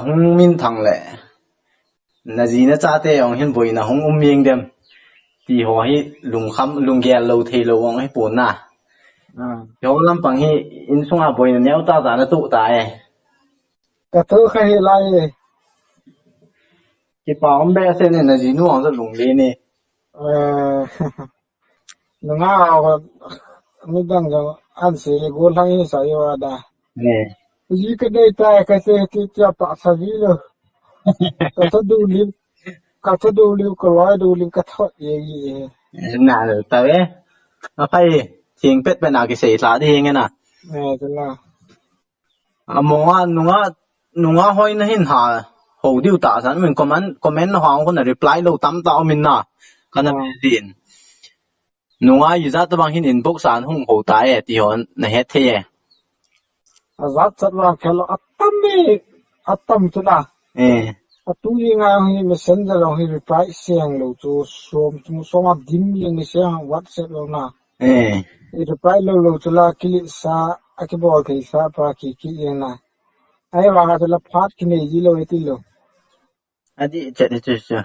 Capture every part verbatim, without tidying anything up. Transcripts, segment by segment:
hung minthang le, na ji na chate jong hin boina hung um jeng dem ti ho hi lungkham, lunggel lou thei lou jong hi pon na. Ah. Ti ho lampang hi insunga boina neo tah tah na tuh ta e. Ka tuh kha hi lai e. Kipa um behseh ne, na jinu jong jat lung le ne. Eh, nunga ho, midang jong an sei le gollhang hisa jo a da. Ne. Ji ka nei tai ka sei ti ti a pa sa ji lo. Ka tho du lim, ka tho du lim, ka loi du lim, ka thot jeng ji e. Eh, na lo ta ve. A phai, thing pet pet na kisei lha ding e na. Eh, tu na. Amonga, nunga, nunga hoi na hin ha, ho diu tah san, min comment, comment na hong ko na reply lou tam tah um in na, kana Ah. Din. Nunga ijat tabang hin inbox a hung ho ta e, ti ho na het thei e. Ajat chat vang khel atam e, atam tu na. Eh. Atu i nga hi messenger long hi reply seng lou chu, som chu, som a dim jeng ni seng WhatsApp long na. Eh. I reply lou lou chu la kilit sa, a kibol thei sa pa ki ki jeng na. Ahivang a chu la phat kinei ji lou e ti lou. Adi chet ni chu chu.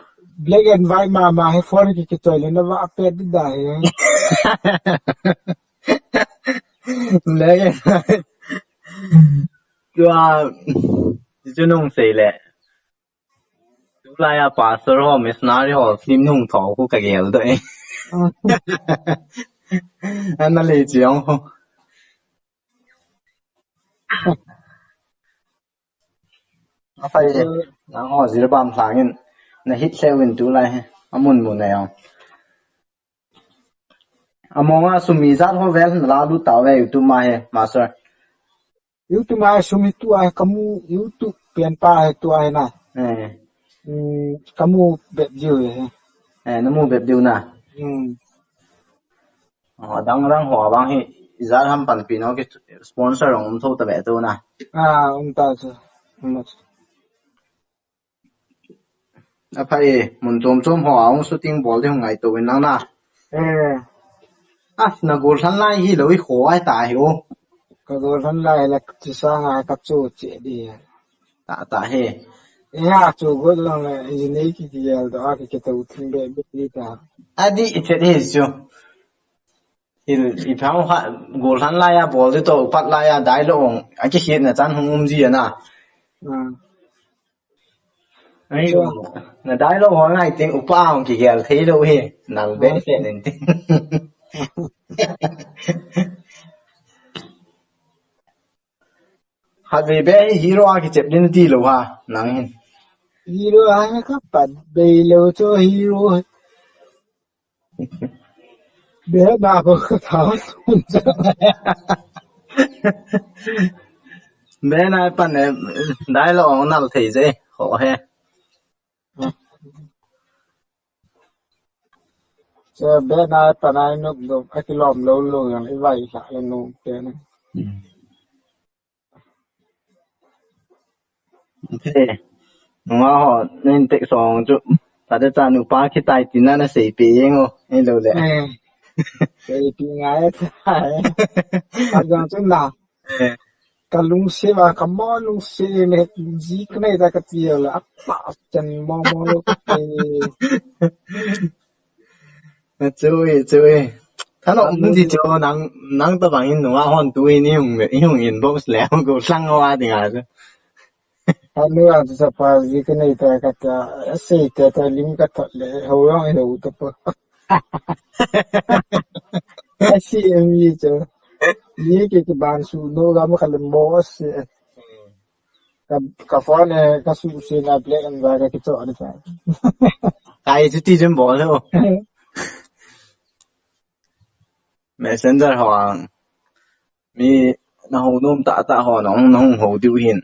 Black and white ma ma hi phone ki ki choi le na va a pet di da hi. Black and white. Tua, chu nung sei le. Tulai a pastor ho, missionary ho, film nung tho khu ka gel doh e. Ah. Ana le chiong ho. A phai, nang ho Jiribam lhangin, na hit lheh uvin tulai hi, a mun mun a jong. Amonga sum ijat ho vel na la lut tauve YouTube ma hi, master. YouTube ma sum hi tua hi kamu, YouTube pen pa hi tua hi na. Eh. Hmm, kamu bep diu hi. Eh, namu bep diu na. Hmm. Oh, adang dang ho abang hi, ijat ham panpi nau ki sponsor jong um tho ta ve tu na. Ah, um ta chu. Um ta chu. A phai, mun chom chom ho a hung shooting bol ding hung ngaito in lang na. Eh. Ah, na gollhang lai hi lou i kho ai ta hi o. Ka gollhang lai la chi sanga ka chu che di. Ta ta he. Eh, a chu gollhang le, i nei ki ki yel do a ki ki to thing be be di ta. Adi i che di chu. I, i phang ha, gollhang lai a bol di to, pat lai a dai lo ong. A ki khit na chan hung um ji a na. Ah. Ai, na dai lo ho ngai ting upa hong kigel thei lo hi. Nang be se nen ting. Hat ve be hi hero a kichep din ti lo ha, nang hin. Hero a ka pat be lo chu hero. Be na ko ka tha. Be na pan ne, dai lo ong nal thei je, ho he. Che be na pan ai nuk do, a ki lom lo lo yang i vai sa le nu te ne. He. Nunga ho, nen tek song chu. Tate cha nupa kitai tina na sei pe jeng o. He lo le. Eh. Sei pe ngai ta. Ka jong chu na. Eh. Ka lungset va, ka mo lungset le ji ka nei ta ka ti le. Apa chan mo mo lo ka ti. Chui, chui. Thanop um di chu nang, nang tabang in nunga hon tu in i hung, i hung inbox le, hung gollhang ho a ding a chu. Hanu a chu sapa ji ka nei ta ka ta, a sei ta ta lim ka thot le, ho jong ho ta pa. A sei em ji chu. Ni ki ki ban su no ga ma ka le mo a sei. Ka, ka phone, eh, ka su se na black and white ka kicho ni sa. Kai chu ti jin bol lo. Messenger ho ang. Mi na ho nom ta ta ho nong, na hung ho diu hin.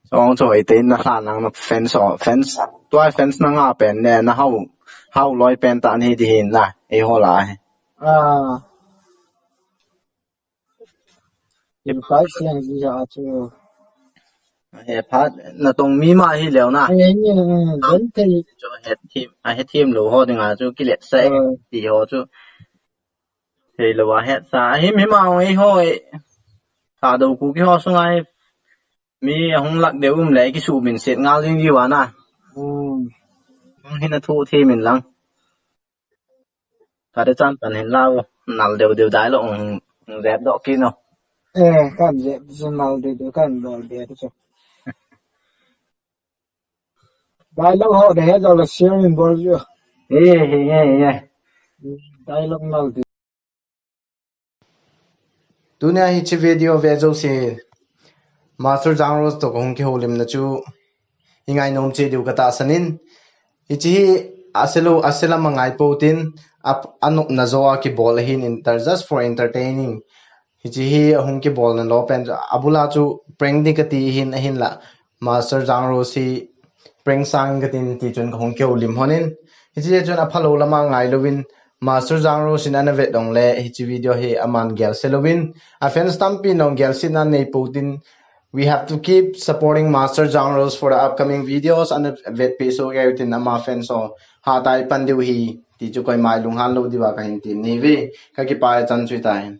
Song cho hoi te na hla nang na fans ho, fans. Tua fans na nga pen ne, na hau, hau loi pen ta ni di hin na. Ei ho la. Ah. Reply seng ji a chu. He phat, na tong mi ma hi leo na. He ni, he, ven thei. Chu het thim, a het thim lo ho ding a chu kilet sa e, eh, ti ho chu. Thei lo a het sa. Hi mi ma ong ei ho e. Ka do ku ki ho sunga hi. Mi ahung lak deu um le, kisuh min set ngal ding diu ana. Hmm. Hung hin a thu thi min lang. Ka de chan pan hin lau, nal deu deu dai lo, hung, hung zep doh kit no. Eh, kan zep, zep nal deu deu kan bol deu chu. Dai lo ho de he zo la share min bol ju. Eh, eh, eh, eh. Dai lo nal deu. Tunia hiche video ve jouse, Master Jangros toh kahung kihoulimna chu, i ngainom cheh diu ka tahsan in. Hiche hi ase lou, ase lam a ngai pou tin, a, anopna joh a kibol ahin, inter-, just for entertaining. Hiche hi ahung kibolna lou pen chu, abul a chu prank ding kati ahin, ahinla Master Jangros hi prank sang in katin, tichun kahung kihoulim lhonin. Hiche chun aphalou lam a ngai louvin, Master Jangros in ana vet dong le, hiche video hi aman gel se louvin, a fans tampi in jong gelsetna nei pou tin, we have to keep supporting Master Jangros for the upcoming videos, ana vetpeh soh kei u tin ama fans ho hatah a i pan diu ahi, ti chu koima i lunghan lou diu a kahin ti ahi ve, ka kipah e, chan chu hitai.